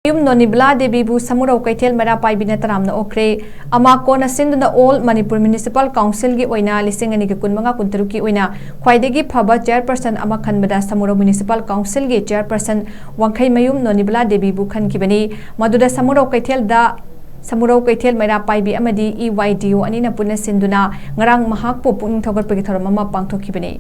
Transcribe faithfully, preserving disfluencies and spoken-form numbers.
ꯌꯨꯝ ꯅꯣꯅꯤꯕꯂꯥ ꯗꯦꯕꯤꯕꯨ ꯁꯃꯨꯔꯧ ꯀꯩꯊꯦꯜ ꯃꯩꯔꯥ ꯄꯥꯏꯕꯤꯅ ꯇꯔꯥꯝꯅ ꯑꯣꯛꯈ꯭ꯔꯦ꯫ ꯑꯃꯥꯀꯣꯅ ꯁꯤꯟꯗꯨꯅ ꯑꯣꯜ ꯃꯅꯤꯄꯨꯔ ꯃ꯭ꯌꯨꯅꯤꯁꯤꯄꯥꯜ ꯀꯥꯎꯟꯁꯤꯜꯒꯤ ꯑꯣꯏꯅ ꯂꯤꯁꯤꯡ ꯑꯅꯤꯒ ꯀꯨꯟꯃꯉꯥ ꯀꯨꯟꯇꯔꯨꯛꯀꯤ ꯑꯣꯏꯅ ꯈ꯭ꯋꯥꯏꯗꯒꯤ ꯐꯕ ꯆꯦꯌꯔꯄꯔꯁꯟ ꯑꯃ ꯈꯟꯕꯗ ꯁꯃꯨꯔꯧ ꯃ꯭ꯌꯨꯅꯤꯁꯤꯄꯥꯜ ꯀꯥꯎꯟꯁꯤꯜꯒꯤ ꯆꯦꯌꯔꯄꯔꯁꯟ ꯋꯥꯡꯈꯩꯃꯌꯨꯝ ꯅꯣꯅꯤꯕꯂꯥ ꯗꯦꯕꯤꯕꯨ ꯈꯟꯈꯤꯕꯅꯤ꯫ ꯃꯗꯨꯗ ꯁꯃꯨꯔꯧ ꯀꯩꯊꯦꯜꯗ, ꯁꯃꯨꯔꯧ ꯀꯩꯊꯦꯜ ꯃꯩꯔꯥ ꯄꯥꯏꯕꯤ ꯑꯃꯗꯤ E Y D O ꯑꯅꯤꯅ ꯄꯨꯟꯅ ꯁꯤꯟꯗꯨꯅ ꯉꯔꯥꯡ ꯃꯍꯥꯛꯄꯨ ꯄꯨꯛꯅꯤꯡ ꯊꯧꯒꯠꯄꯒꯤ ꯊꯧꯔꯝ ꯑꯃ ꯄꯥꯡꯊꯣꯛꯈꯤꯕꯅꯤ꯫